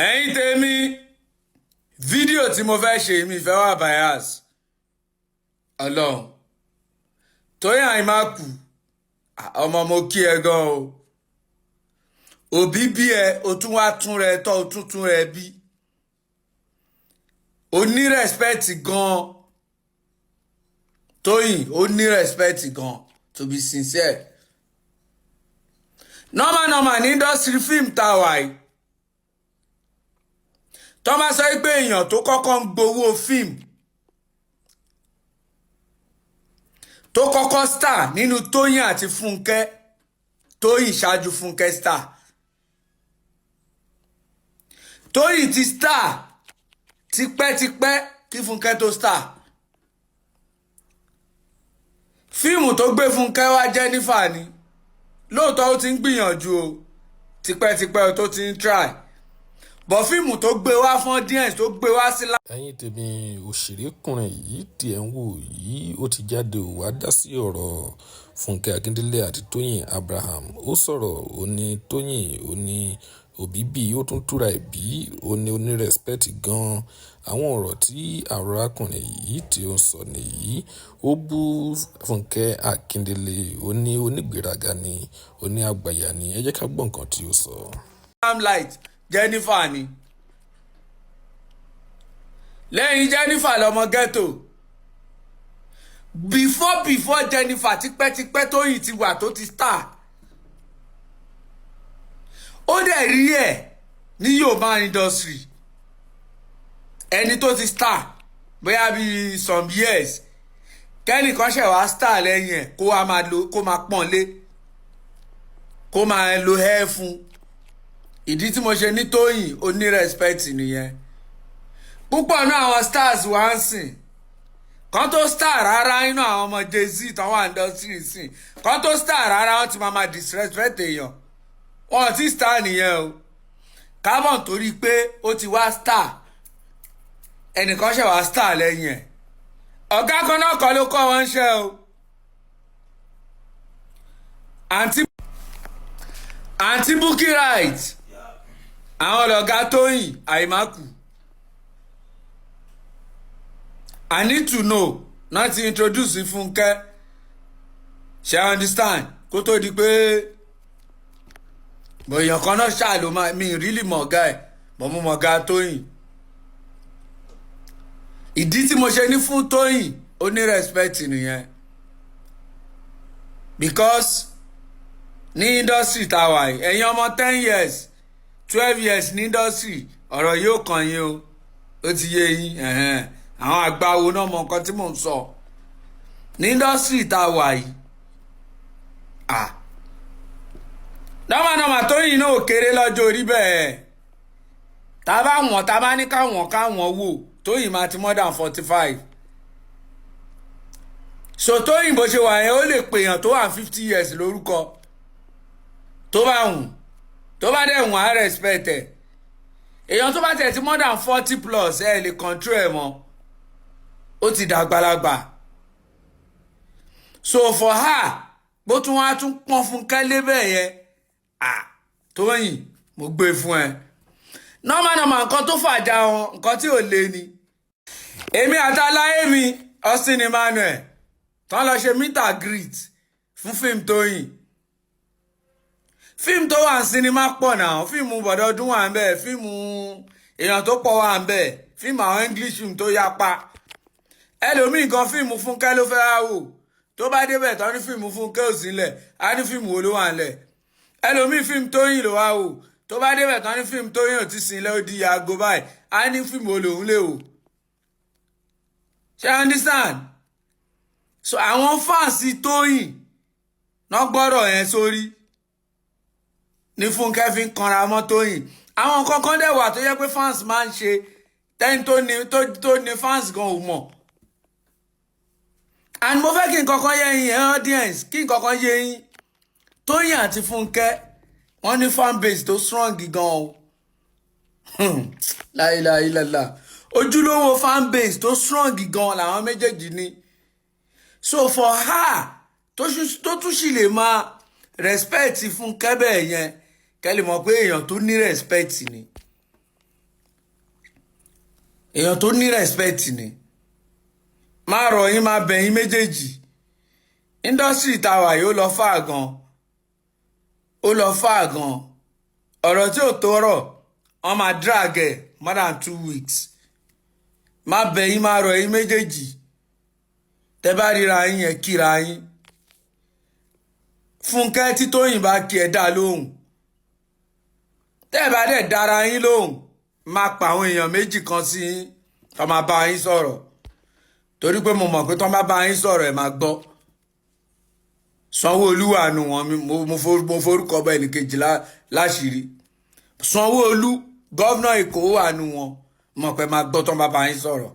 Ẹ̀yin tèmi, fídíò tí mo fẹ́ ṣe, mi fẹ́ wà bias. Ọlọ́run, Tóyìn Aimakhu, ọmọ, mo kí ẹ gan o. Òbí bí ẹ, o tún wá tún rẹ tọ́, o tún tún rẹ bí. O ní respect gan. Tóyìn, o ní respect gan, to be sincere. Normal normal, ní industry film tá a wà yìí, tó bá sọ pé èèyàn tó kọ́kọ́ ń gbowó fíìmù, tó kọ́kọ́ star nínú Tóyìn àti Fúnkẹ́, Tóyìn ṣáájú Fúnkẹ́ star. Tóyìn ti star tipẹ́tipẹ́ kí Fúnkẹ́ tó star. Fíìmù tó gbé Fúnkẹ́ wá Jennifer ni. Lóòótọ́, ó ti ń gbìyànjú o tipẹ́tipẹ́ tó ti ń try, bọ̀ fíìmù tó gbé wá fún audience, tó gbé wá sí. Ẹ̀yin tèmi, òṣèrékùnrin yìí tí ẹ̀ ń wò yìí, ó ti jáde, ó wá dá sí ọ̀rọ̀ Fúnkẹ́ Akíndélé àti Tóyìn Abraham. Ó sọ̀rọ̀, ó ní Tóyìn, ó ní òbí bí, ó tún túra ẹ̀ bí, ó ní ó ní respect gan-an. Àwọn ọ̀rọ̀ tí arákùnrin yìí tí ó ń sọ nìyí. Ó bú Fúnkẹ́ Akíndélé, ó ní onígbéraga ni, ó ní àgbàyà ni. Ẹ jẹ́ ká gbọ́ nǹkan tí ó sọ. Limelight Jennifer ni. Lẹ́yìn Jennifer lọmọ ghetto. Before Jennifer, tipẹ́tipẹ́ Tóyìn ti wà tó ti star. Ó dẹ̀ rí ẹ̀ ní Yorùbá industry, ẹni tó ti star bóyá bíi some years, kẹ́nìkan ṣẹ̀ wá star lẹ́yìn ẹ̀, kó wá máa lo, kó máa pọ́n lé, kó máa lo hair fún. Ìdí tí mo ṣe ní Tóyìn ó ní respect nìyẹn. Púpọ̀ náà, àwọn stars wá ń sìn kan tó star rárá, nínú àwọn ọmọ Jay-Z tán wà industry sìn kan tó star rárá, wọ́n ti máa máa disrespect èèyàn. Wọn ti star nìyẹn o. Carbon, torí pé ó ti wá star, ẹnìkan ṣẹ̀ wá star lẹ́yìn ẹ̀. Ọ̀gá kan náà kọ́ ló kọ́ wọn ń ṣe o. Àǹtí Bukky Wright, àwọn ọ̀gá Tóyìn Aimakhu. I need to know náà ti introduce Fúnkẹ́, ṣe understand? Kó tó di pé bòyàn kan náà ṣáà ló máa mi really mọ̀ ọ̀gá ẹ̀ bọ̀, mo mọ̀ ọ̀gá Tóyìn. Ìdí tí mo ṣe ní fún Tóyìn ó ní respect nìyẹn, because ní industry tá a wà yìí, ẹ̀yin ọmọ 10 years, 12 years ní industry, ọ̀rọ̀ yóò kàn yín o. Ó ti yé yín. Àwọn àgbáwo náà mọ nǹkan tí mò ń sọ. Ní industry tá a wà yìí, ah, nọ́mà Tóyìn náà ò kéré lọ́jọ́ orí bẹ́ẹ̀. Tá a bá wọ̀n, tá a bá ní káwọn káwọn wò, Tóyìn máa ti more than 45. So Tóyìn bó ṣe wà yẹn, ó lè pèèyàn tó wà 50 years lórúkọ tó bá wùn, tó bá dẹ̀ wùn, á respect ẹ̀. Èèyàn tó bá tẹ̀ ti more than 40 plus, ẹ̀ lè control ẹ̀ mọ́, ó ti dàgbàlagbà. So for her, bó tún wá tún pọ́n fún kẹ́lé bẹ́ẹ̀ yẹn, ah, Tóyìn, mo gbé fún ẹ. Normal normal, nǹkan tó fàjà wọn, nǹkan tí ò le ni. Èmi àti aláyé mi Austin Emmanuel tán lọ ṣe meet and greet fún fíìmù Tóyìn. Fíìmù tó wà ní sinimá pọ̀ náà. Fíìmù bọ̀dọ̀dún wà ń bẹ̀, fíìmù èèyàn tó pọ̀ wà ń bẹ̀, fíìmù àwọn English film tó yapa. Ẹlòmíì gan, fíìmù Fúnkẹ́ ló fẹ́ wá wò. Tó bá débẹ̀ tán, ní fíìmù Fúnkẹ́ ò sílẹ̀, á ní fíìmù wo ló wà ńlẹ̀? Ẹlòmíì, fíìmù Tóyìn ló wá wò. Tó bá débẹ̀ tán, ní fíìmù Tóyìn ò ti sílẹ̀, ó di aago báyìí, á ní fíìmù wo lòun lè wò? Ṣé understand? So àwọn fans Tóyìn náà gbọ́dọ̀ yẹn sórí ní Fúnkẹ́ fi ń kanra mọ́ Tóyìn. Àwọn kankan dẹ̀ wà tó yẹ pé fans máa ń ṣe tẹ́ni tó ní fans gan ò mọ̀. And mo fẹ́ kí nǹkan kan yé yín, audience, kí nǹkan kan yé yín. Tóyìn àti Fúnkẹ́, wọ́n ní fan base tó strong gan o. Láìláìlàlà, ojúlówó fan base tó strong gan làwọn méjèèjì ní. So for her tó tún sì lè máa respect Fúnkẹ́ bẹ́ẹ̀ yẹn, kẹ́ lè mọ̀ pé èèyàn tó ní respect ni. Èèyàn tó ní respect ni. Má rọ̀ yín, má bẹ̀ yín méjèèjì. Industry tàwa yìí, ó lọ fà gan, ó lọ fà gan. Ọ̀rọ̀ tí ò tó rọ̀, wọ́n máa drag ẹ̀ more than 2 weeks. Má bẹ̀ yín, má rọ̀ yín méjèèjì. Tẹ́ bá ríra yín yẹn, kíra yín. Fúnkẹ́, tí Tóyìn bá kí ẹ, dá lóhùn. Tẹ́ ẹ bá dẹ̀ dára yín lóhùn, máa pa àwọn èèyàn méjì kan sí yín tó máa bá yín sọ̀rọ̀, torí pé mo mọ̀ pé tó máa bá yín sọ̀rọ̀, ẹ̀ máa gbọ́. Sanwó-Olú wà nù wọn. Mo forúkọ bá ẹnìkejì láṣìírí. Sanwó-Olú, governor Èkó, wà nù wọn. Mọ̀ pé máa gbọ́ tó máa bá yín sọ̀rọ̀.